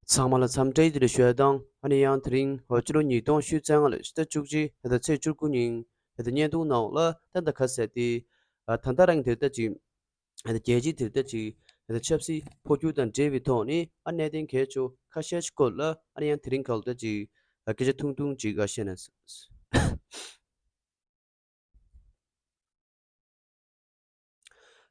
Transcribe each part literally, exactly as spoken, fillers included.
ཚང་མ་ལ་འཚམས་འདྲི་བདེ་ལེགས་ཞུ་ཡ་དང་། ཨ་ནི་ཡང་དེ་རིང་ཕྱི་ལོ་ཉིས་སྟོང་ཉི་ཤུ་རྩ་ལྔ་ལོའི་ཕྱི་ཟླ་བཅུ་གཅིག་ཕྱི་ཟླ་ཚེས་བཅུ་དགུ་ཉིན་ཕྱི་ཟླ་བརྙན་ཐུང་ནང་ལ་ད་ལྟ་ག་ཟེར་ཏེ། ད་ལྟ་རང་དེ་ལྟ་ཅིག་ད་རྒྱལ་སྤྱིའི་དེ་ལྟ་ཅིག་ད་ཆབ་སྲིད་འཕོ་འགྱུར་དང་འབྲེལ་བའི་ཐོག་ནས་ཨ་གནད་དོན་གལ་ཆེ་ཁ་ཤས་ཤིག་སྐོར་ལ་ཨ་ནི་ཡང་དེ་རིང་ག་ལ་ད་ཅིག་སྐད་ཆ་ཐུང་ཐུང་ཅིག་བཤད་ན།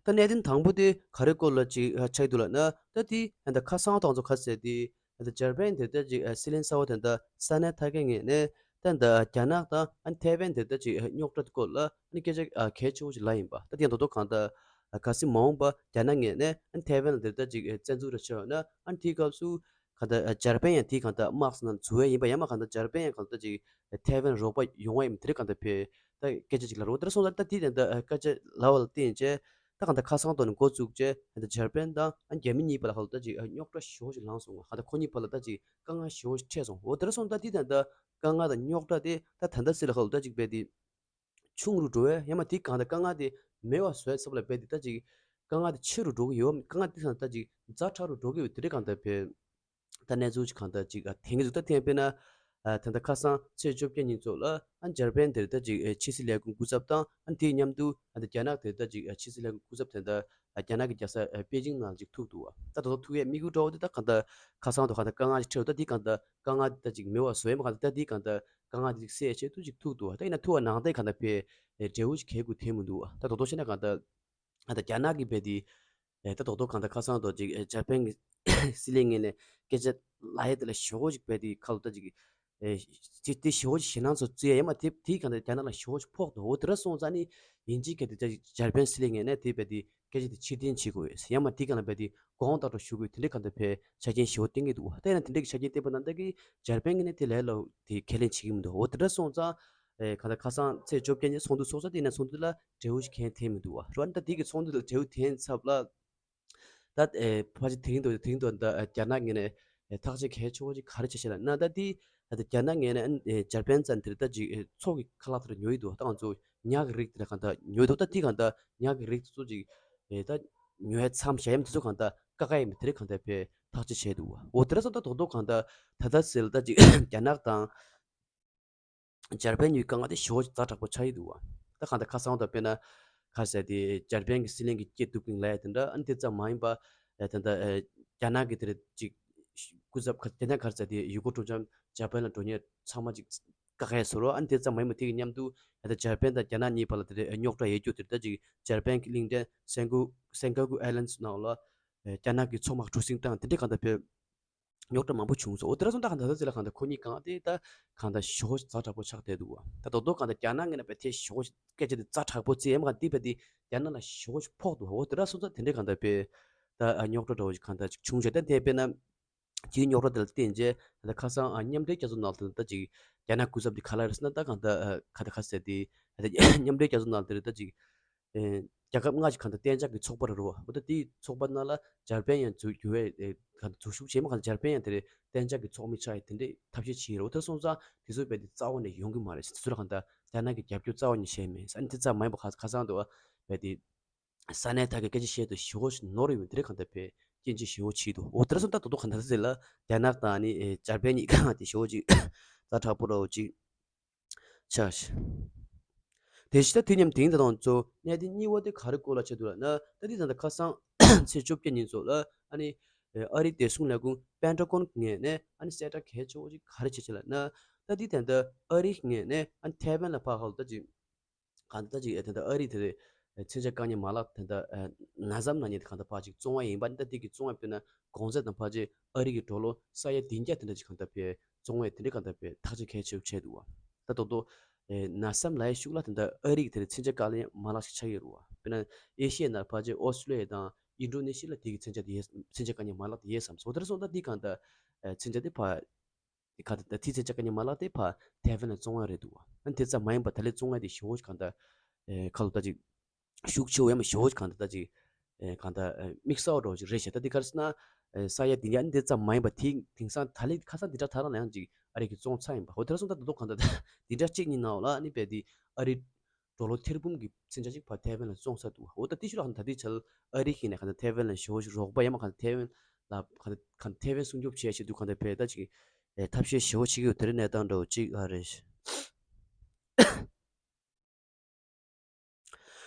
ད་གནད་དོན་དང་པོ་དེ་ག་རེ་སྐོར་ལ་ཅིག་ཆགས་འདུག་ལབ་ན། ད་དེ་ད་ཁ་སང་དང་ཚོ་ག་ཟེར་ཏེ། ད་འཇར་པན་དེ་ལྟ་ཅིག་སྲིད་བློན་གསར་པ་དེ་ད་ས་ནེ་ཐ་ཀེ་ངོས་ནས་ད་ད་རྒྱ་ནག་དང་ཨ་ཐའེ་ཝན་དེ་ལྟ་ཅིག་རྙོག་དྲ་སྐོར་ལ་ཨ་ནི་སྐད་ཆ་གལ་ཆེ་བོ་ཞིག་ལབ་ཡིན་པ། ད་དེ་ཡང་དོ་དོ་གང་ལྟར་གལ་སྲིད་མ་འོངས་པ་རྒྱ་ནག་ངོས་ནས་ཨ་ཐའེ་ཝན་ལ་དེ་ལྟ་ཅིག་བཙན་འཛུལ་ར་བྱས་ཡོད་ན། ཨ་དེའི་སྐབས་སུ་གང་ལྟར་འཇར་པན་ཡང་དེའི་གང་ལྟར་དམག་ནང་འཛུལ་ཡ་ཡིན་པ། ཡང་མ་གང་ལྟར་འཇར་པན་ཡང་གང་ལྟར་ཅིག་ཐའེ་ཝན་རོགས་པ་ཡོང་བ་ཡིན་པ་དེ་རིགས་གང་ལྟར་ཕེ་ད་སྐད་ཆ་ཅིག་ལབ་རོགས། དེ་སོང་ཙང་ད་དེ་དེ་འདྲ་སྐད་ཆ་ལབ་པ་ལ་བརྟེན་བྱས་ད་གང་ལྟར་ཁ་སང་ཐོག་ནས་འགོ་བཙུགས་བྱས་ད་འཇར་པན་དང་རྒྱ་མི་གཉིས་བར་ལ་གང་ལྟར་ཅིག་རྙོག་དྲ་ཞེ་པོ་ཞིག་ལངས་སོང་བ། གང་ལྟར་ཁོ་གཉིས་བར་ལ་ད་ཅིག་དཀའ་ངལ་ཞེ་པོ་ཞིག་འཕྲད་སོང་། འོ་དེ་འདྲ་སོང་ཙང་ད་དེ་དེ་འདྲ་དཀའ་ངལ་དང་རྙོག་དྲ་དེ་ད་ད་ལྟ་སྲིད་ལ་གང་ལྟར་ཅིག་བས་དེ་ཆུང་རུ་འགྲོ་བས། ཡང་མ་དེ་གང་ལྟར་དཀའ་ངལ་དེ་མེད་པ་བཟོ་ཡ་ཚབ་ལ་བས་དེ་ད་ཅིག་དཀའ་ངལ་དེ་ཆེ་རུ་འགྲོ་གི་ཡོད། དཀའ་ངལ་དེ་ད་ཅིག་ཛ་དྲག་རུ་འགྲོ་གི་ཡོད། དེ་རིགས་གང་ལྟར་བས། ད་གནས་ཚུལ་ཅིག་གང་ལྟར་ཅིག་ཨ་དེང་གི་འདུག་ད་ཐེངས་དཔེར་ན་ཨ་ད་ལྟ་ཁ་སང་ཚེས་བཅོ་བརྒྱད་ཉིན་ཚོ་ལ་ཨ་འཇར་པན་དེར་ད་ཅིག་ཨ་ཕྱི་སྲིད་ལས་ཁུངས་སྐུ་ཚབ་དང་། ཨ་དེའི་མཉམ་དུ་ཨ་ད་རྒྱ་ནག་དེར་ད་ཅིག་ཨ་ཕྱི་སྲིད་ལས་ཁུངས་སྐུ་ཚབ་དེ་འདྲ་ཨ་རྒྱ་ནག་གི་རྒྱལ་ས་ཨ་པེ་ཅིང་ནང་ཅིག་ཐུག་འདུག་བ། ད་ད་ལྟ་ཐུག་ཡས་དམིགས་ཡུལ་འདྲ་བོ་དེ་ད་གང་ལྟར་ཁ་སང་དུ་གང་ལྟར་དཀའ་ངལ་ཅིག་འཕྲད་འདུག་ད་དེ་གང་ལྟར་དཀའ་ངལ་དེ་ད་ཅིག་མེད་པ་བཟོ་ཡས་མ་གང་ལྟར་ད་དེ་གང་ལྟར་དཀའ་ངལ་དེ་ཅིག་སེལ་ཆེད་དུ་ཅིག་ཐུག་འདུག་བ། ད་ཡིན་ན་ཐུག་པ་ནང་བསྟན་གང་ལྟར་ཕེ་ཨེ་འབྲས་བུ་ཅིག་གལ་དགོས་དེ་མི་འདུག་བ། ད་དོ་དོ་བྱས་ན་གང་ལྟར་ཨ་ད་རྒྱ་ནག་གི་བས་དེ་ཨེ་ད་རྡོག་རྡོག་གང་ལྟར་ཁ་སང་རྡོག་ཅིག་ཨེ་འཇར་པན་གྱི་སྲིད་བློན་ངོས་ནས་སྐད་ཆ་ལབ་ཡས་དེ་ལ་ཞེ་པོ་ཅིག་བས་དེ་ཁ་ལོ་ད་ཅིག་ཨེ་དེ་དེ་ཞེ་པོ་ཅིག་ཞེད་སྣང་ཚོ་བརྩི་ཡ་ཡིན་པ། དེ་དེ་གང་ལྟར་རྒྱ་ནག་ལ་ཞེ་པོ་ཅིག་ཕོག་འདུག་འོ་དེ་འདྲ་སོང་ཙང་ནི་ཡིན་གཅིག་གི་དེ་ད་ཅིག་འཇར་པན་སྲིད་བློན་ངོས་ནས་དེ་བས་དེ་སྐད་ཆ་དེ་ཕྱིར་འཐེན་བྱེད་དགོས་ཡིན་ཡིན་པ། དེ་གང་ལ་བས་དེ་དགོངས་དག་ཏུ་ཞུ་དགོས་དེ་འདྲ་གང་ལྟར་བས་ཆ་རྐྱེན་ཞེ་པོ་བསྟན་གྱི་འདུག་ད་ཡིན་ན་དེ་འདྲ་གི་ཆ་རྐྱེན་བསྟན་པ་ན་ད་གི་འཇར་པན་གྱིས་ནི་དེ་ལས་ལ་དེ་ཁས་ལེན་བྱེད་ཀྱི་མི་འདུག་འོ་དེ་འདྲ་སོང་ཙང་ཨེ་གང་ལྟར་ཁ་སང་ཚེས་བཅོ་བརྒྱད་ཉིན་ཚོགས་འདུ་ཚོགས་ས་དེ་ཡིན་ན་ཚོགས་འདུ་ལ་འབྲས་བུ་ཞིག་གང་ཐེབས་མི་འདུག་བ། རོ་ཨ་ནི་ད་དེ་གི་ཚོགས་འདུ་ལ་འབྲས་བུ་ཐེབས་ཚབ་ལ། ད་ཨེ་ཕལ་ཆེར་དེ་རིང་དུ་དེ་རིང་དུ་ད་རྒྱ་ནག་ངོས་ནས་ཨེ་ཐག་གཅོད་གལ་ཆེ་བོ་ཅིག་ག་རེ་བྱས་ཤག་ལབ་ན། ད་དེ་ད་རྒྱ་ནག་ངོས་ནས་ཨེ་འཇར་པན་ཙམ་དེར་ད་ཅིག་ཨེ་མཚོ་གི་ཁ་ལག་དེར་ཉོ་ཡི་འདུག་ད་ང་ཚོ་ཉ་གི་རིགས་དེ་འདྲ་གང་ལྟར་ཉོ་ཡི་འདུག་ད་དེ་གང་ལྟར་ཉ་གི་རིགས་དེ་ཚོ་ཅིག་ཨེ་ད་ཉོ་ཡ་མཚམས་བཞག་ཡ་དེ་ཚོ་གང་ལྟར་བཀག་ཡ་མི་དེ་རིགས་གང་ལྟར་བས་ཐག་གཅོད་བྱས་འདུག་འོ་དེ་འདྲ་སོང་ད་རྡོག་རྡོག་གང་ལྟར་ད་ལྟ་ཟེར་ལ་ད་ཅིག་རྒྱ་ནག་དང་འཇར་པན་གཉིས་དཀའ་ངལ་དེ་ཞེ་པོ་ཛ་དྲག་པོ་ཆགས་ཡི་འདུག་བ། ད་གང་ལྟར་ཁ་སང་དང་དཔེར་ན་ག་རེ་ཟེར་དེ་འཇར་པན་གྱི་སྲིད་བློན་གྱི་སྐད་སྡུག་གིན་ལབ་ཡ་དེ་འདྲ། ཨ་ནི་དེ་ཙམ་མ་ཡིན་པ་ཨེ་དེ་འདྲ་ཨེ་རྒྱ་ནག་གི་དེར་ཅིག་སྐུ་ཚབ་ཁ་དེ་ནས་ག་རེ་ཟེར་དེ་ཡུལ་སྐོར་སྤྲོ་འཆམ་འཇར་པན་ལ་འགྲོ་མཁན་ཚང་མ་ཅིག་བཀག་ཡ་བཟོ་རོགས། ཨ་ནི་དེ་ཙམ་མ་ཡིན་པ་དེ་གི་མཉམ་དུ་ཨེ་ད་འཇར་པན་དང་རྒྱ་ནག་གཉིས་བར་ལ་དེ་འདྲ་ཨེ་རྙོག་དྲ་ཡོད་རྒྱུ་དེ་འདྲ་ཅིག་འཇར་པན་གྱི་གླིང་ཕྲན་སེན་ཀུ་སེན་ཀ་ཀུ་ཨའི་ལན་ནང་ལ་ཨེ་རྒྱ་ནག་གི་མཚོ་དམག་གྲུ་གཟིངས་བཏང་དེ་འདྲ་གང་ལྟར་བས། རྙོག་དྲ་མང་པོ་བྱུང་སོང་། འོ་དེ་འདྲ་སོང་ད་གང་ལྟར་ད་ཟེར་ལ་གང་ལྟར་ཁོ་གཉིས་གང་དེ་ད་གང་ལྟར་ཞེ་པོ་ཛ་དྲག་པོ་ཆགས་བསྡད་འདུག་བ། ད་རྡོག་རྡོག་གང་ལྟར་རྒྱ་ནག་ངོས་ནས་བས་དེ་ཞེ་པོ་སྐད་ཆ་དེ་ཛ་དྲག་པོ་བརྩི་ཡ་མ་གང་དེ་བས་དེ་རྒྱ་ནག་ལ་ཞེ་པོ་ཕོག་འདུག་འོ་དེ་འདྲ་སོང་ཙང་དེ་འདྲ་གང་ལྟར་བས་ད་རྙོག་དྲ་འདྲ་བོ་ཞིག་གང་ལྟར་ཅིག་བྱུང་བྱས། ད་དེ་དཔེར་ན་དེའི་རྙོག་དྲ་དེ་ལ་བརྟེན་བྱས་ད་ཁ་སང་མཉམ་འབྲེལ་རྒྱལ་ཚོགས་ནང་ལ་ད་ཅིག་རྒྱ་ནག་སྐུ་ཚབ་དེ་ག་ལ་རེད་ཟེར་ན། ད་གང་ལྟར་ག་ད་ག་ཟེར་དེ་མཉམ་འབྲེལ་རྒྱལ་ཚོགས་ནང་དེ་རེད་ད་ཅིག་ཨེ་རྒྱལ་ཁབ་ལྔ་ཞིག་གང་ལྟར་གཏན་འཇགས་ཀྱི་ཚོགས་པ་རེད་རོ། འོ་ད་དེའི་ཚོགས་པ་ནང་ལ་འཇར་པན་ཡང་འཛུལ་འགྱུར་བའི་ཨེ་གང་ལྟར་འཛུལ་ཞུགས་བྱས་མ་གང་ལྟར་འཇར་པན་ཡང་དེ་རེད་གཏན་འཇགས་ཀྱི་ཚོགས་མི་ཆགས་ཡ་དེ་འདྲའི་ཐབས་ཤེས་བྱས་རོ། དེ་སོང་ཙང་དེ་ཚོ་བས་དེ་རྩ་བ་ནས་ཡོང་གི་མ་རེད། དེ་ཚོ་ལ་གང་ལྟར་རྒྱ་ནག་གི་རྒྱབ་སྐྱོར་རྩ་བ་ནས་བྱས་མེད། ཨ་ནི་དེ་ཙམ་མ་ཡིན་པ་ཁ་ཁ་སང་དུ་བས་དེ་ས་གནས་ཐད་ཀའི་སྐད་ཆ་བཤད་དུ་ཞེ་པོ་ཞིག་ནོར་ཡོད་དེ་རེད་གང་ལྟར་བས་སྐྱོན་བརྗོད་ཞེ་པོ་བྱས་འདུག་འོ་དེ་འདྲ་སོང་ད་དོ་དོ་གང་ལྟར་ཟེར་ལ་རྒྱ་ནག་དང་ནི་ཨེ་འཇར་པན་གཉིས་ཀ་དེ་ཞེ་པོ་ཅིག་ཛ་དྲག་པོ་ར་བོ་ཅིག་ཆགས་ཤག་དེ་བཞིན་ད་དུས་མཉམ་དེང་དང་ཚོ་གནད་དོན་གཉིས་པ་དེ་ག་རེ་སྐོར་ལ་ཆགས་འདུག་ལབ་ན། ད་དེ་ད་ལྟ་ཁ་སང་ཚེས་བཅོ་བརྒྱད་ཉིན་ཚོ་ལ་ཨ་ནི་ཨ་རིའི་བདེ་སྲུང་ལས་ཁུངས་པེན་ཊ་གོན་ངོས་ནས་ཨ་ནི་གསལ་བསྒྲགས་གལ་ཆེ་བོ་ཅིག་ག་རེ་བྱས་ཤག་ལབ་ན། ད་དེ་ད་ལྟ་ཨ་རིའི་ངོས་ནས་ཨ་ནི་ཐའེ་ཝན་ལ་ཕར་ཧོལ་ད་ཅིག་གང་ད་ཅིག་ཨ་ད་ལྟ་ཨ་རི་དེ་མཚོན་ཆ་བཀག་ཉར་མ་ལག་དེ་འདྲ་ན་ཟམ་ན་ཉེ་དེ་གང་ད་ཕར་ཅིག་བཙོང་བ་ཡིན་པ་ནི། ད་དེ་གི་བཙོང་བ་དཔེར་ན་གོང་ཚད་དང་ཕར་ཅིག་ཨ་རི་གི་ཌོ་ལར་ས་ཡ་བདུན་བརྒྱ་དེ་འདྲ་ཅིག་གང་ད་ཕར་བཙོང་བ་དེ་འདྲ་གང་ད་ཕར་ཐག་གཅོད་གལ་ཆེ་བྱས་འདུག་བ། ད་དོ་དོ་ན་ཟམ་ལ་ཡའི་ཤུགས་ལ་དེ་འདྲ་ཨ་རི་གི་དེ་མཚོན་ཆ་བཀག་ཉར་མ་ལག་ཞིག་ཆགས་ཡོད་རུ་བ། དཔེར་ན་ཨེ་ཤི་ཡའི་ནང་ཕར་ཅིག་ཨོ་སི་ཀྲོ་ལི་ཡ་དང་ཨིན་ཌོ་ནེ་ཤི་ཡ་ལ་དེ་གི་མཚོན་ཆ་དེ་ཡས་མཚོན་ཆ་བཀག་ཉར་མ་ལག་དེ་ཡས་བསམ་སོང་། དེ་འདྲ་སོང་ད་དེ་གང་ད་མཚོན་ཆ་དེ་ཕར་དེ་ག་དེ་ད་ཐི་ཚེ་ཅག་ག་ཉི་མ་ལག་དེ་ཕར་ཐའེ་ཝན་ལ་བཙོང་ཡ་རེད་འདུག་བ། ཨ་ནི་དེ་ཙམ་མ་ཡིན་པ་ད་ལས་བཙོང་ཡ་དེ་ཞེ་པོ་ཅིག་གང་ལྟར་ཨེ་ཁ་ལོ་ད་ཅིག་ཤུགས་ཆེ་བོ་ཡང་མ་ཞེ་པོ་ཅིག་གང་ལྟར་ད་ཅིག་ཨེ་གང་ལྟར་ཨེ་དམིགས་བསལ་བ་འདྲ་བོ་ཅིག་རེད་ཤག་ད་དེ་ག་རེ་ཟེར་ན་ཨེ་ས་ཡ་དེ་འདྲ་ཨ་ནི་དེ་ཙམ་མ་ཡིན་པ་དེ་དེང་སང་ད་ལས་ཁ་སང་དེ་འདྲ་ཐ་རང་ལ་ཡང་ཅིག་ཨ་རི་གི་བཙོང་ཚར་ཡིན་པ། འོ་དེ་འདྲ་སོང་ད་དེ་དོ་གང་ལྟར་ད་དེ་འདྲ་གཅིག་གཉིས་ནང་ལ་ཨ་ནི་དཔེ་དེ་ཨ་རི་ཌོ་ལར་ཐེར་འབུམ་གྱི་མཚོན་ཆ་ཅིག་ཕར་ཐའེ་ཝན་ལ་བཙོང་ཚར་འདུག་བ། འོ་ད་དེ་ཤུ་ལ་ད་དེ་ཆ་ལ་ཨ་རི་ཞིག་ནས་གང་ལྟར་ཐའེ་ཝན་ལ་ཞེ་པོ་ཅིག་རོགས་པ་ཡང་མ་གང་ལྟར་ཐའེ་ཝན་ ལ་གང་ལྟར་གང་ཐེ་ཝན་སྲུང་སྐྱོབ་བྱེད་ཆེད་དུ་གང་ལྟར་བས་ད་ཅིག་ཨེ་ཐབས་ཤེས་ཞེ་པོ་བྱེད་ཀྱི་ཡོད། དེ་རིང་གནས་སྟངས་འདྲ་བོ་ཅིག་ཨ་རེད།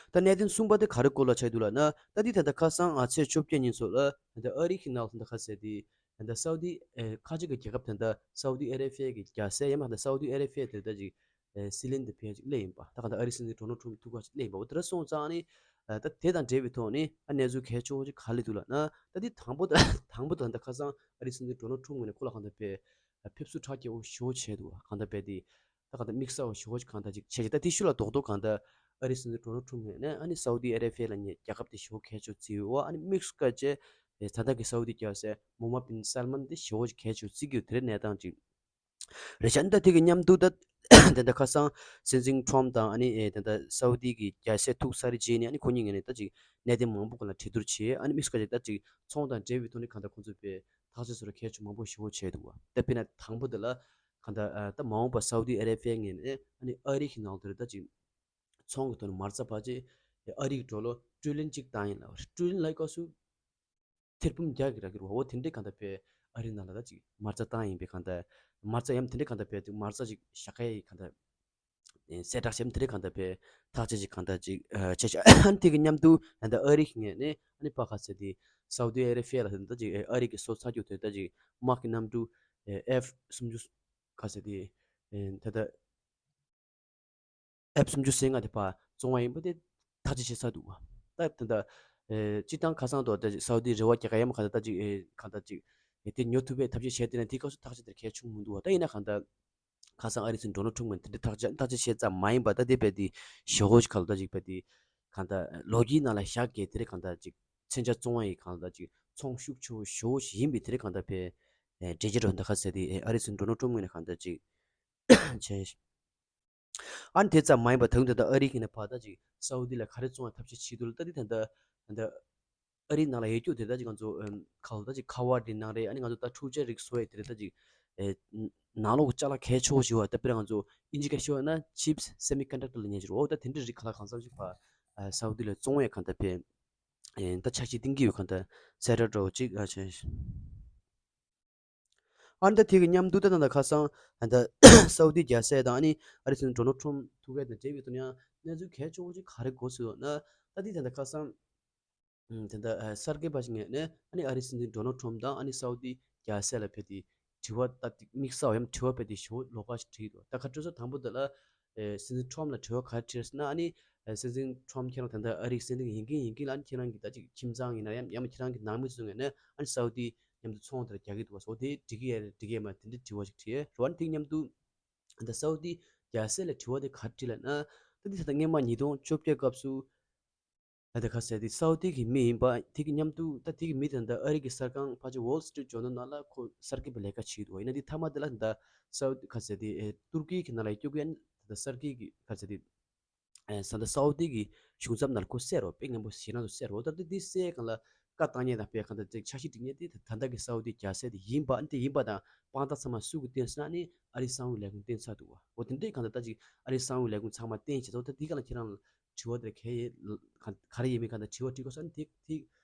ད་གནད་དོན་གསུམ་པ་དེ་ག་རེ་སྐོར་ལ་ཆགས་འདུག་ལབ་ན། ད་འདི་ད་ལྟ་ཁ་སང་ཨ་ཚེས་བཅོ་བརྒྱད་ཉིན་སོགས་ལ་ད་ལྟ་ཨ་རི་གི་ནང་ལ་ད་ལྟ་ཁ་ཟེར་དེ་ད་ལྟ་སའུ་ཏི་ཨེ་ཁ་ཆེ་གི་རྒྱལ་ཁབ་ད་ལྟ་སའུ་ཏི་ཨ་རེ་བྷི་ཡ་གི་རྒྱལ་སྲས་ཡང་མ་ད་ལྟ་སའུ་ཏི་ཨ་རེ་བྷི་ཡ་དེ་ད་ཅིག་ཨེ་སྲིད་བློན་དེ་ཕེབས་ཅིག་སླེབས་ཡིན་པ། ད་ག་ད་ཨ་རིའི་སྲིད་འཛིན་ཌོ་ནལ་ཊམ་ཐུག་ག་ཅིག་སླེབས་ཡིན་པ། འོ་དེ་འདྲ་སོང་ཙང་ནི་ཨ་ད་དེ་དང་འབྲེལ་བའི་ཐོག་ནས་ཨ་གནས་ཚུལ་གལ་ཆེ་བོ་ཅིག་ག་རེ་སླེབས་འདུག་ལབ་ན། ད་འདི་དང་པོ་ད་དང་པོ་ད་ད་ཁ་སང་ཨ་རིའི་སྲིད་འཛིན་ཌོ་ནལ་ཊམ་ངོས་ནས་ཁོ་ལ་གང་ལྟར་བས་ཕེབས་བསུ་གྲ་རྒྱས་པོ་ཞེ་པོ་བྱས་འདུག་གང་ལྟར་བས་དེ་ད་གང་ལྟར་དམིགས་བསལ་བ་ཞེ་པོ་ཅིག་གང་ལྟར་ཅིག་བྱས་ཅིག་ད་དེ་ཤུལ་ལ་རྡོག་རྡོག་གང་ལྟར་ཨ་རིའི་སྲིད་འཛིན་ཌོ་ནལ་ཊམ་ངོས་ནས་ཨ་ནི་སའུ་ཏི་ཨ་རེ་བྷི་ཡ་ལབ་མཁན་རྒྱལ་ཁབ་དེ་ཞེ་པོ་གལ་ཆེ་བརྩི་ཡོད། ཨ་ནི་དམིགས་སུ་བཀར་བྱས་ད་ལྟ་གི་སའུ་ཏི་རྒྱལ་སྲས་མོ་ཧམ་མད་བིན་སལ་མན་དེ་ཞེ་པོ་ཅིག་གལ་ཆེ་བརྩི་གི་ཡོད། དེ་རེད་གནས་སྟངས་ཅིག་རེད་ཤག་ཨ་ནི་ད་དེ་གི་མཉམ་དུ་ད་ད་ལྟ་ཁ་སང་སྲིད་འཛིན་ཊམ་དང་ཨ་ནི་ཨེ་ད་ལྟ་སའུ་ཏི་གི་རྒྱལ་སྲས་ཐུག་ཚར་རྗེས་ནས་ཨ་ནི་ཁོ་གཉིས་ངོས་ནས་ད་ཅིག་གནད་དོན་མང་པོ་སྒང་ལ་གྲོས་བསྡུར་བྱས། ཨ་ནི་དམིགས་སུ་བཀར་བྱས་ད་ཅིག་ཚོང་དང་འབྲེལ་བའི་ཐོག་ནས་གང་ལྟར་ཁོང་ཚོས་པའི་ཐག་གཅོད་བཟོ་འདྲ་གལ་ཆེ་མང་པོ་ཞེ་པོ་བྱས་འདུག་བ། ད་དཔེར་ན་དང་པོ་དེ་ལ་གང་ལྟར་ཨ་ད་མ་འོངས་པ་སའུ་ཏི་ཨ་རེ་བྷི་ཡ་ངོས་ནས་ཨ་ནི་ཨ་རི་གི་ནང་དུ་རེད་ད་ཅིག་ཚོང་གི་ཐོག་ནས་མ་རྩ་ཕར་ཅིག་ཨ་རི་གི་ཌོ་ལར་ཊི་རི་ལི་ཡོན་གཅིག་བཏང་ཡིན་ལབ། ཊི་རི་ལི་ཡོན་ལབ་སྐབས་སུ་ཐེར་འབུམ་བརྒྱ་གི་ར་གི་རུ་འོ་དེ་འདྲའི་གང་ལྟར་བས་ཨ་རི་ནང་ལ་ད་ཅིག་མ་རྩ་བཏང་ཡིན་པའི་གང་ལྟར་མ་རྩ་ཡམ་དེ་འདྲའི་གང་ལྟར་བས་ཅིག་མ་རྩ་ཅིག་བཞག་ཡ་ཡི་གང་ལྟར་གསལ་བསྒྲགས་བྱས་དེ་འདྲའི་གང་ལྟར་བས་ཐག་བཅད་ཅིག་གང་ལྟར་ཅིག་བྱས་ཤག་ཨ་ནི་དེ་གི་མཉམ་དུ་ད་ལྟ་ཨ་རི་གི་ངོས་ནས་ཨ་ནི་པ་ག་ཟེར་དེ་སའུ་ཏི་ཨ་རེ་བྷི་ཡ་ལ་ད་ཅིག་ཨ་རི་གི་བཟོ་ཚར་རྒྱུ་དེ་ད་ཅིག་དམག་གི་གནམ་གྲུ་ཨེཕ་སུམ་ཅུ་ག་ཟེར་དེ་ད་ལྟ་ཨེཕ་སུམ་ཅུ་སོ་ལྔ་དེ་ཕར་བཙོང་བ་ཡིན་པ་དེ་ཐག་གཅོད་བྱས་ཚར་འདུག་བ། ད་ད་ལྟ་ཨེ་སྤྱིར་བཏང་ཁ་སང་དུ་ད་སའུ་ཏི་རེ་བ་རྒྱག་ག་ཡ་མ་ག་ད་ད་ཅིག་ཨེ་ག་ད་ཅིག་ཨེ་དེ་ཉོ་ཐུབ་པའི་ཐབས་ཤེས་བྱས་དེ་ན་དེའི་སྐབས་སུ་ཐག་གཅོད་དེར་གལ་ཆུང་མི་འདུག་བ། ད་ཡིན་ན་ག་ད་ཁ་སང་ཨ་རི་སྲིད་འཛིན་ཌོ་ནལ་ཊམ་ངོས་ནས་དེ་འདྲ་ཐག་གཅོད་ཐག་གཅོད་བྱས་ཙམ་མ་ཡིན་པ། ད་དེ་བས་དེ་ཞོ་ཧོ་ཞིག་ག་ལ་ད་ཅིག་བས་དེ་ག་ད་ལོ་རྒྱུས་ནང་ལ་བཞག་གི་དེ་རེད། ག་ད་ཅིག་མཚོན་ཆ་བཙོང་བ་ཡི་ག་ད་ཅིག་ཚོང་ཤུགས་ཆེ་བོ་ཞོ་ཧོ་ཞིག་ཡིན་པའི་དེ་རེད། ག་ད་བས་འགྲེལ་བརྗོད་རོ་འདི་ག་ཟེར་དེ་ཨ་རི་སྲིད་འཛིན་ཌོ་ནལ་ཊམ་ངོས་ནས་ག་ད་ཅིག་བྱས། ཨ་ནི་དེ་ཙམ་མ་ཡིན་པར་ད་དུང་ད་ལྟ་ཨ་རི་གི་ནས་ཕར་ད་ཅིག་སའུ་ཏི་ལ་ག་རེ་བཙོང་བའི་ཐབས་ཤེས་བྱེད་འདུག་ལ། ད་འདི་ད་ལྟ་ད་ལྟ་ཨ་རིའི་ནང་ལ་ཡོད་རྒྱུ་དེ་ད་ཅིག་ང་ཚོ་ཨམ་ཁ་ལོ་ད་ཅིག་ཁ་བ་འདི་ནང་རེད། ཨ་ནི་ང་ཚོ་ད་འཕྲུལ་ཆས་རིགས་བཟོ་ཡས་དེ་རེད། ད་ཅིག་ཨེ་ནང་ལོགས་ཀྱི་ཅ་ལག་གལ་ཆེ་བོ་ཞིག་བ། ད་དཔེར་ང་ཚོ་ཨིན་ཇི་སྐད་ཤོད་ན་ཆིབས་སེ་མི་ཀོན་ཌག་ཊར་ལབ་མཁན་ཞིག་རེད། འོ་ད་དེ་འདྲའི་རིགས་ག་ལ་གང་འཚམ་ཞིག་ཕར་ཨ་སའུ་ཏི་ལ་བཙོང་བའི་གང་ལྟར་བས་ཨེ་ད་འཆར་གཞི་བཏིང་གི་ཡོད། གང་ལྟར་གསལ་བསྒྲགས་འདྲ་བོ་ཅིག་ཨ་བྱས། ཨ་ནི་ད་དེ་གི་མཉམ་དུ་ད་ད་ད་ཁ་སང་ཨ་ད་སའུ་ཏི་རྒྱལ་སྲས་དང་ཨ་ནི་ཨ་རི་སྲིད་འཛིན་ཌོ་ནལ་ཊམ་ཐུག་གི་དང་འབྲེལ་བའི་ཐོག་ནས་ཡང་གནས་ཚུལ་གལ་ཆེ་བོ་ཅིག་ག་རེ་གོ་སོང་ན། ད་དེ་ད་ད་ཁ་སང་ཨ་ད་ད་ཨ་གསར་འགོད་པ་ཞིག་ངོས་ནས་ཨ་ནི་ཨ་རི་སྲིད་འཛིན་ཌོ་ནལ་ཊམ་དང་ཨ་ནི་སའུ་ཏི་རྒྱལ་སྲས་ལ་ཕེབས་ཏེ་དྲི་བ་ད་དེ་དམིགས་བསལ་བ་ཡང་དྲི་བ་ཕེབས་ཏེ་ཞོ་ལོགས་ཀ་ཞིག་དྲིས་འདུག་ད་ག་དྲི་ས་དང་པོ་དེ་ལ་ཨེ་སྲིད་འཛིན་ཊམ་ལ་དྲི་བ་ག་རེ་དྲིས་ཟེར་ན། ཨ་ནི་ཨེ་སྲིད་འཛིན་ཊམ་ཁྱེད་རང་ད་ལྟ་ཨ་རིའི་སྲིད་འཛིན་ཡིན་གིན་ཡིན་གིན་ལ། ཨ་ནི་ཁྱེད་རང་གི་ད་ཅིག་ཁྱིམ་ཚང་ཡིན་ན་ཡང་ཡང་མ་ཁྱེད་རང་གི་ནང་མི་ཚོའི་ངོས་ནས་ཨ་ནི་སའུ་ཏི་མཉམ་དུ་ཚོང་དེར་རྒྱག་གི་འདུག་བ་སོགས་དེ་འགྲིག་གི་ཡ་རེད་འགྲིག་གི་ཡ་མ་རེད་དེ་འདྲའི་དྲི་བ་ཞིག་དྲིས་རོ། ཨ་ནི་དེ་མཉམ་དུ་ད་སའུ་ཏི་རྒྱལ་སྲས་ལ་དྲི་བ་དེ་ག་རེ་དྲིས་ལབ་ན། ད་འདི་ད་ལྟ་སྔོན་མ་ཉིས་སྟོང་བཅོ་བརྒྱད་སྐབས་སུ་ད་ལྟ་ག་ཟེར་དེ་སའུ་ཏི་གི་མི་ཡིན་པ་དེ་གི་མཉམ་དུ་ད་དེ་གི་མི་དེ་ད་ལྟ་ཨ་རི་གི་གསར་ཁང་ཕལ་ཆེར་Wall Street Journal ནང་ལ་ཁོ་གསར་འགོད་པའི་ལས་ཀ་བྱེད་འདུག་ཡིན་ན་དེ་མཐའ་མ་དེ་ལ་ད་ལྟ་སའུ་ཏི་ག་ཟེར་དེ་ཨེ་ཏུར་ཀི་གི་ནང་ལ་སྐྱོད་གི་ཡིན། ད་ལྟ་གསར་འགོད་ཀྱི་ག་ཟེར་དེ་ཨེ་ད་ལྟ་སའུ་ཏི་གི་གཞུང་ཚབ་ནང་ལ་ཁོ་གསལ་རོ་དཔེ་ངན་པོ་ཞེ་དྲག་ཏུ་གསལ་རོ། ད་ལྟ་དེ་གསལ་གང་ལ་བཀའ་བཏང་མཁན་དང་དཔེ་གང་ལྟར་ཅིག་འཆར་གཞི་སྒྲིག་མཁན་དེ་ད་ལྟ་གི་སའུ་ཏི་རྒྱལ་སྲས་དེ་ཡིན་པ། ཨ་ནི་དེ་ཡིན་པ་དང་དཔང་རྟགས་ཚང་མ་སུ་གིས་བསྟན་ཟེར་ན། ཨ་ནི་ཨ་རིའི་གསང་བའི་ལས་ཁུངས་བསྟན་ཚར་འདུག་བ། འོ་དེ་འདྲའི་གང་ལྟར་ད་ཅིག་ཨ་རིའི་གསང་བའི་ལས་ཁུངས་ཚང་མ་བསྟན་བྱས་ཚར། ད་དེ་ག་ལ་ཁྱེད་རང་ལ་དྲི་བ་དེར་གལ་ཡོད་ག་རེ་ཡིན་མིན་གང་ལྟར་དྲི་བ་དྲི་དགོས་ས། ཨ་ནི་དེ་དེ་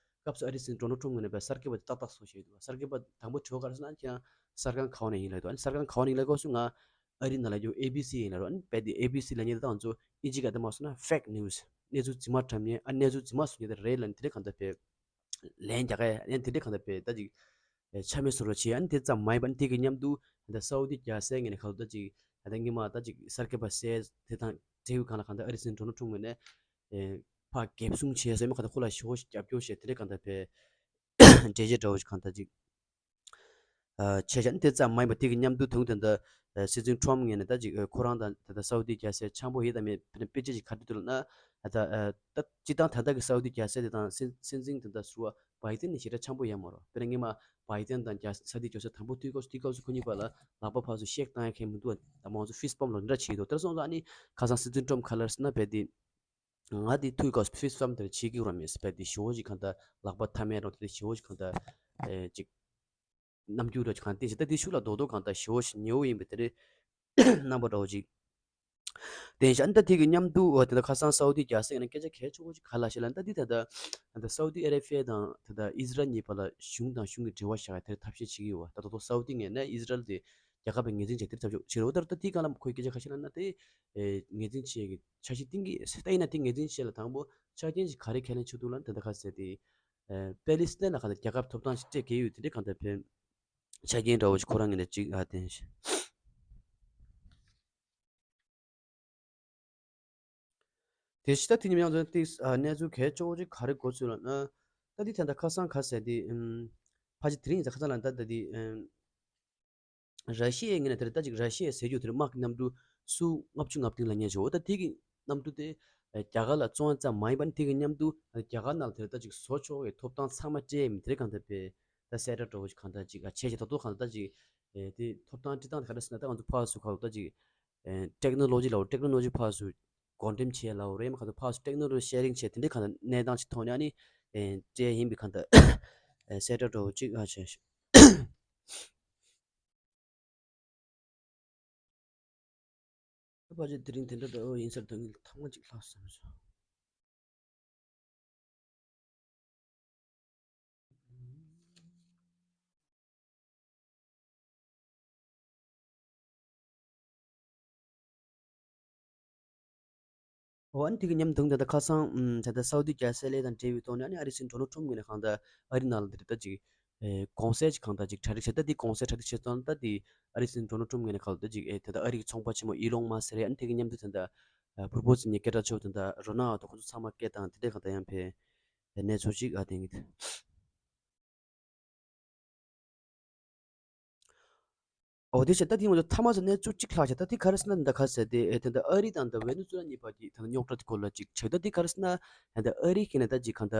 སྐབས་སུ་ཨ་རིའི་སྲིད་འཛིན་ཌོ་ནལ་ཊམ་ངོས་ནས་བས་གསར་འགོད་པ་དེ་ཏག་ཏག་བཟོ་བྱས་འདུག་གསར་འགོད་པ་དང་པོ་དྲི་བ་ག་རེ་ཟེར་ན། ཁྱེད་རང་གསར་ཁང་ག་བ་ནས་ཡིན་ལབ་འདུག་ཨ་ནི་གསར་ཁང་ག་བ་ནས་ཡིན་ལབ་སྐབས་སུ་ང་ཨ་རིའི་ནང་ལ་ཡོད་ཨེ་བི་སི་ཡིན་ལབ་རོ། ཨ་ནི་རྦད་དེ་ཨེ་བི་སི་ལབ་མཁན་དེ་ད་ང་ཚོ་ཨིན་ཇི་སྐད་དུ་མ་སོང་ན་ཕེག་ནིའུ་སི། གནས་ཚུལ་རྫུན་མ་བཀྲམ་མཁན། ཨ་གནས་ཚུལ་རྫུན་མ་བཟོ་མཁན་དེ་རེད་ལབ་ནས་དེ་འདྲ་གང་ལྟར་བས་ལན་རྒྱག་ག་ཡ། ཨ་ནི་དེ་འདྲ་གང་ལྟར་བས་ད་ཅིག་ཆ་མེད་བཟོ་འདྲ་བྱས། ཨ་ནི་དེ་ཙམ་མ་ཡིན་པ་ཨ་ནི་དེ་གི་མཉམ་དུ་ད་སའུ་ཏི་རྒྱལ་སྲས་ངོས་ནས་ག་ལ་ད་ཅིག་ད་སྔོན་མ་ད་ཅིག་གསར་འགོད་པ་བསད་དེ་དང་འབྲེལ་བའི་སྒང་ལ་གང་ལྟར་ཨ་རིའི་སྲིད་འཛིན་ཌོ་ནལ་ཊམ་ངོས་ནས་ཕར་འགེབས་སྲུང་བྱས་ཟེར་མ་གང་ལྟར་ཁོ་ལ་ཞེ་པོ་ཞིག་རྒྱབ་སྐྱོར་བྱས་དེ་འདྲ་གང་ལྟར་བས་འགྲེལ་བཤད་འདྲ་བོ་ཞིག་གང་ལྟར་ཅིག་ཨ་བྱས་ཤག་དེ་ཙམ་མ་ཡིན་པ་དེ་གི་མཉམ་དུ་དུང་དེ་འདྲ་ཨ་སྲིད་འཛིན་ཊམ་ངོས་ནས་ད་ཅིག་ཨ་ཁོ་རང་དང་ད་ལྟ་སའུ་ཏི་རྒྱལ་སྲས་འཆམ་པོ་ཡོད་དམ་མེད་དཔེ་དཔེ་ཆ་ཞིག་ག་རེ་འདུག་ལབ་ན། ཨ་ད་ཨ་ད་སྤྱིར་བཏང་ད་ལྟ་གི་སའུ་ཏི་རྒྱལ་སྲས་དེ་དང་སྲིད་སྲིད་འཛིན་དེ་འདྲ་ཟུར་པ་བྷའི་ཏན་ནི་ཞེ་དྲག་འཆམ་པོ་ཡོད་མ་རེད། དཔེར་ན་སྔོན་མ་བྷའི་ཏན་དང་རྒྱལ་སའུ་ཏི་རྒྱལ་སྲས་དང་པོ་ཐུག་སྐབས་སུ་དེ་སྐབས་སུ་ཁོ་གཉིས་བར་ལ་ལག་པ་ཕར་ཚུར་ཤེག་བཏང་ཡ་མཁན་མི་འདུག་ད་མང་ཚོ་ཕིསཊ་བམ་ལབ་འདྲ་བྱེད་འདུག་དེ་སོང་ཙང་ཨ་ནི་ཁ་སང་སྲིད་འཛིན་ཊམ་ག་ལབ་ཟེར་ན་རྦད་དེ། ང་དེ་ཐུག་སྐབས་སུ་ཕིསཊ་བམ་དེ་འདྲ་བྱེད་ཀྱི་ཡོད་ར་མེད་ཟེར། རྦད་དེ་ཞེ་པོ་ཞིག་གང་ལྟར་ལག་པ་ཐ་མལ་རང་དེ་ཞེ་པོ་ཞིག་གང་ལྟར་ཨེ་ཅིག་རྣམ་འགྱུར་ར་ཅིག་གང་བསྟན་ཞིག་ད་དེ་ཤུགས་ལ་རྡོག་རྡོག་གང་ལྟར་ཞེ་པོ་ཞིག་ཉེ་བོ་ཡིན་པའི་དེ་རེད། རྣམ་པ་འདྲ་བོ་ཅིག་ དེ་བཞིན་ད་དེ་གི་མཉམ་དུ་འོ་དེ་འདྲ་ཁ་སང་སའུ་དི་རྒྱལ་ས་ཡིན་ན་སྐད་ཆ་གལ་ཆེ་བོ་ཞིག་ག་ལ་ཤེས་ལ་ད་འདི་ད་ལྟ་ད་ལྟ་སའུ་དི་ཨ་རེ་བྷི་ཡ་དང་ད་ལྟ་ཨི་ཟི་རལ་གཉིས་བར་ལ་གཞུང་དང་གཞུང་གི་འབྲེལ་བ་བཞག་ཡ་དེར་ཐབས་ཤེས་བྱེད་ཀྱི་ཡོད་བ། ད་ད་ལྟ་སའུ་དི་ངོས་ནས་ཨི་ཟི་རལ་དེ་རྒྱལ་ཁབ་པའི་ངོས་འཛིན་བྱས་དེར་ཐབས་ཤེས་བྱེད་རོགས། ད་ད་དེའི་སྒང་ལ་ཁོས་སྐད་ཆ་ག་ཤེས་ལ་ན་དེ་ངོས་འཛིན་བྱེད་ཀྱི་འཆར་གཞི་བཏིང་གི་ད་ཡིན་ན་དེ་ངོས་འཛིན་བྱེད་ལ་དང་པོ་ཆ་རྐྱེན་ཞིག་ག་རེ་ཁས་ལེན་བྱེད་འདུག་ལ་ད་ད་ག་ཟེར་དེ་པེ་ལི་སི་ཐན་ལ་ག་ད་རྒྱལ་ཁབ་ཐོབ་ཐང་ཞིག་སྤྲད་ཀྱི་ཡོད་དེ་འདྲའི་གང་ལྟར་ཕན་ཆ་རྐྱེན་འདྲ་བོ་ཞིག་ཁོ་རང་ངོས་ནས་ཅིག་ཨ་དེ། དེ་ཕྱི་ད་དེ་ཉིན་ཡང་ཚོ་ཏིག་གནས་ཚུལ་གལ་ཆེ་བོ་ཅིག་ག་རེ་གོ་ཚུལ་ལ་ན། ད་འདི་ད་ལྟ་ཁ་སང་ག་ཟེར་འདི་ཕ་ཅི་དེ་རིང་ཡིན་ས་ཁ་སང་ལ་ད་ད་འདི་ར་ཤི་ཡའི་ངོས་ནས་དེར་ད་ཅིག་ར་ཤི་ཡའི་ཟེར་རྒྱུ་དེར་དམག་གི་གནམ་གྲུ་སུ་ལྔ་བཅུ་ང་བདུན་ལ་ཉེ་ཆེ་བོ་ད་དེ་གི་གནམ་གྲུ་དེ་རྒྱ་གར་ལ་བཙོང་ཙམ་མ་ཡིན་པ་ནི་དེ་གི་མཉམ་དུ་རྒྱ་གར་ནང་ལ་དེར་ད་ཅིག་བཟོ་ཆོག་གི་ཐོབ་ཐང་ཚང་མ་སྤྲད་ཡིན་དེར་གང་ལྟར་པས་ད་གསལ་བསྒྲགས་འདྲ་བོ་ཞིག་གང་ལྟར་ཅིག་བྱས་ཤིང་ད་དུང་གང་ལྟར་ཅིག་དེ་ཐོབ་ཐང་སྤྲད་སྟངས་དེ་ག་འདྲ་ཟེར་ན་ད་ང་ཚོ་ཕར་ཚུར་ག་ལ་ད་ཅིག་ཨེ་ཊེག་ནོ་ལོ་ཇི་ལབ་ཊེག་ནོ་ལོ་ཇི་ཕར་ཚུར་བགོ་འགྲེམས་བྱས་ལབ་རེད་མ་ག་ཚོད་ཕར་ཚུར་ཊེག་ནོ་ལོ་ཇི་ཤེ་རིང་བྱས་དེ་འདྲའི་གང་ལྟར་གནས་སྟངས་ཅིག་ཐོག་ནས་ཨ་ནི་ཨེ་སྤྲད་ཡིན་པའི་གང་ལྟར་ཨེ་གསལ་བསྒྲགས་འདྲ་བོ་ཅིག་ཨ་བྱས་ཤིང་། ཕལ་ཆེར་དེ་རིང་དེ་འདྲ་འདྲ་བོ་ཡིན་ས་རེད་ད་ངས་ཐེངས་མ་གཅིག་ལྷག་བསམ་སོང་། འོ་ཨ་ནི་དེ་གི་མཉམ་དུ་ད་ལྟ་ཁ་སང་ད་ལྟ་སའུ་དི་རྒྱལ་སའི་ལས་དང་འབྲེལ་བའི་ཐོག་ནས་ཨ་ནི་ཨ་རི་སྲིད་འཛིན་ཌོ་ནལ་ཊམ་ངོས་ནས་གང་ལྟར་ཨ་རི་ནང་ལ་འདིར་ད་ཅིག་གོང་གསལ་ཅིག་གང་ལྟར་ཅིག་གྲ་སྒྲིག་བྱས་ད་དེ་གོང་གསལ་གྲ་སྒྲིག་བྱས་ཙང་ད་དེ་ཨ་རི་སྲིད་འཛིན་ཌོ་ནལ་ཊམ་ངོས་ནས་གང་ལྟར་ཅིག་ད་ལྟ་ཨ་རི་གི་ཚོང་པ་ཆེན་མོ་ཨི་ལོན་མཱ་སི་རེད། ཨ་ནི་དེ་གི་མཉམ་དུ་ད་ལྟ་པུར་པོ་ཟི་ཉི་སྐད་གྲགས་ཆེ་བོ་ད་ལྟ་རོ་ན་ལྡོ་ཁོ་ཚོ་ཚང་མ་སྐད་བཏང་དེ་འདྲས་གང་ལྟར་ཡང་ཕེ་གནས་ཚུལ་ཅིག་ཨ་དེ་ངེས། འོ་དེ་བྱས་ད་དེ་ང་ཚོ་ཐ་མ་ཚོ་གནས་ཚུལ་གཅིག་ལྷག་བྱས་ད་དེ་ག་རེ་ཟེར་ན་འདི་ག་ཟེར་དེ་ཨེ་དེ་འདི་ཨ་རི་དང་འདི་ཝེ་ནེ་ཛུ་ལ་གཉིས་བར་གྱི་ད་རྙོག་དྲ་དེ་སྐོར་ལ་ཅིག་བྱས་ད་དེ་ག་རེ་ཟེར་ན་འདི་ཨ་རི་ཁྱེད་ནས་ད་ཅིག་གང་ད་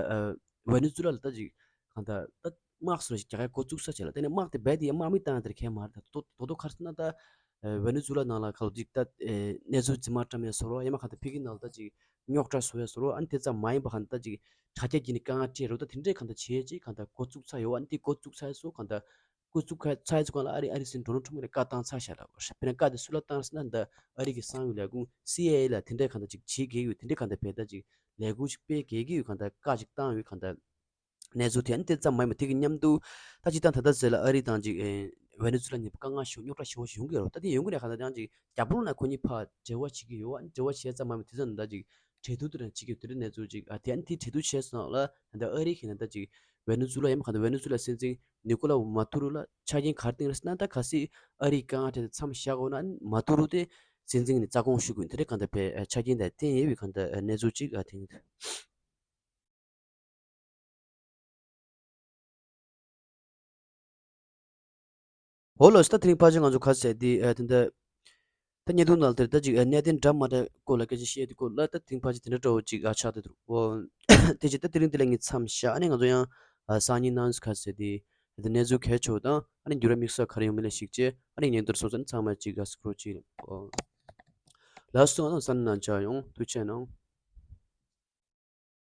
ཝེ་ནེ་ཛུ་ལ་ལ་ད་ཅིག་གང་ད་ད་དམག་སོགས་ཞིག་རྒྱག་ཡ་འགོ་བཙུགས་ས་བྱས་ལ་དེ་ནས་དམག་དེ་རྦད་དེ་དམག་མི་བཏང་ཡ་དེར་ཁྱད་མ་རེད། ད་དོ་དོ་དོ་ག་རེ་ཟེར་ན་ད་ཝེ་ནེ་ཛུ་ལ་ནང་ལ་ཁ་ལ་ཅིག་ད་གནས་ཚུལ་རྫུན་མ་བཀྲམ་ཡ་སོགས་རོ་ཡ་མ་གང་ད་ཕི་གི་ནང་ལ་ད་ཅིག་རྙོག་དྲ་བཟོ་ཡ་སོགས་རོ་ཨ་ནི་དེ་ཙམ་མ་ཡིན་པ་གང་ད་ཅིག་དྲ་རྒྱ་བརྒྱུད་ནས་དཀའ་ངལ་སྤྲད་རོགས་ད་དེ་འདྲས་གང་ལྟར་བྱས་རྗེས་གང་ལྟར་འགོ་བཙུགས་ཚར་ཡོད་ཨ་ནི་དེ་འགོ་བཙུགས་ཚར་སོ་གང་ལྟར་འགོ་བཙུགས་ཚར་ཚར་ཚོ་གང་ལ་ཨ་རི་ཨ་རི་སྲིད་འཛིན་ཌོ་ནལ་ཊམ་གྱིས་བཀའ་བཏང་ཚར་བཞག་ལ་བར་དཔེར་ན་བཀའ་དེ་སུ་ལ་བཏང་ཟེར་ན་འདི་ཨ་རི་གི་གསང་བའི་ལས་ཁུངས་སི་ཨའི་ཨེ་ལ་དེ་འདྲས་གང་ལྟར་ཅིག་བྱེད་དགོས་ཡོད་དེ་འདྲས་གང་ལྟར་བས་ད་ཅིག་ལས་ཁུངས་ཅིག་སྤེལ་དགོས་ཀྱི་ཡོད་གང་ལྟར་བཀའ་ཅིག་བཏང་ཡོད་གང་ལྟར་གནས་ཚུལ་དེ་ཨ་ནི་དེ་ཙམ་མ་ཡིན་པ་དེ་གི་མཉམ་དུ་ད་ཅིག་ད་ད་ལྟ་ཟེར་ལ་ཨ་རི་དང་ཅིག་ཝེ་ནེ་ཛུ་ལ་གཉིས་པོ་དཀའ་ངལ་ཞིག་རྙོག་དྲ་ཞེ་པོ་ཞིག་ཡོང་གི་ཡོད་རེད། ད་དེ་ཡོང་གི་རེད་གང་ལྟར་ཡང་ཅིག་རྒྱབ་ལོགས་ན་ཁོ་གཉིས་ཕར་འབྲེལ་བ་བྱེད་ཀྱི་ཡོད་ཨ་ནི་འབྲེལ་བ་བྱས་ཙམ་མ་ཡིན་པ་དེ་ཙམ་ད་ཅིག་གྲོས་བསྡུར་དེ་རང་བྱེད་ཀྱི་ཡོད་དེ་འདྲའི་གནས་ཚུལ་ཅིག་ཨ་དེ་ཨ་ནི་དེ་གྲོས་བསྡུར་བྱས་སོང་ལ་ད་ཨ་རི་གི་ནང་ད་ཅིག་ཝེ་ནེ་ཛུ་ལ་ཡང་གང་ལྟར་ཝེ་ནེ་ཛུ་ལ་སྲིད་འཛིན་ནི་ཀོ་ལ་མ་ཏུ་རུ་ལ་ཆ་རྐྱེན་ག་རེ་བཏིང་རེད་ཟེར་ན་ད་གལ་སྲིད་ཨ་རིའི་དཀའ་ངལ་དེ་མཚམས་བཞག་དགོས་ན་ཨ་ནི་མ་ཏུ་རུ་དེ་སྲིད་འཛིན་ནས་རྩ་དགོངས་ཞུ་དགོས་དེ་འདྲའི་གང་ལྟར་བས་ཆ་རྐྱེན་དེ་བཏིང་ཡོད་པའི་གང་ལྟར་གནས་ཚུལ་ཅིག་ཨ་དེ་ཡིན། འོ་ལགས་སོ། ད་དེ་རིང་ཕལ་ཆེར་ང་ཚོ་ག་ཟེར་དེ་ཨ་དེ་འདྲ་ད་བརྙན་ཐུང་ནང་དེར་ད་ཅིག་གནད་དོན་འདྲ་མ་འདྲ་སྐོར་ལ་སྐད་ཆ་བཤད་དེ་སྐོར་ལ་ད་དེ་རིང་ཕལ་ཆེར་དེ་འདྲ་འདྲ་བོ་ཅིག་ཨ་ཆགས་བསྡད་འདུག་འོ་དེ་བྱས་ད་དེ་རིང་འདི་ལ་ངས་མཚམས་བཞག་ཨ་ནི་ང་ཚོ་ཡང་ཨ་སང་ཉིན་གནངས་ཚེ་ག་ཟེར་དེ་ད་གནས་ཚུལ་གལ་ཆེ་བ་དང་ཨ་ནི་འགྱུར་བ་དམིགས་བསལ་ག་རེ་ཡོང་མིན་ལ་གཞིགས་བྱས་ཨ་ནི་ཉིན་ལྟར་སོང་ཙང་ཚང་མ་ཅིག་ཨ་སུ་ཁྲོ་ཅིག་འོ་ལགས་སོ། ང་ཚོ་གསན་གནང་བཅར་ཡོང་ཐུགས་རྗེ་གནང་།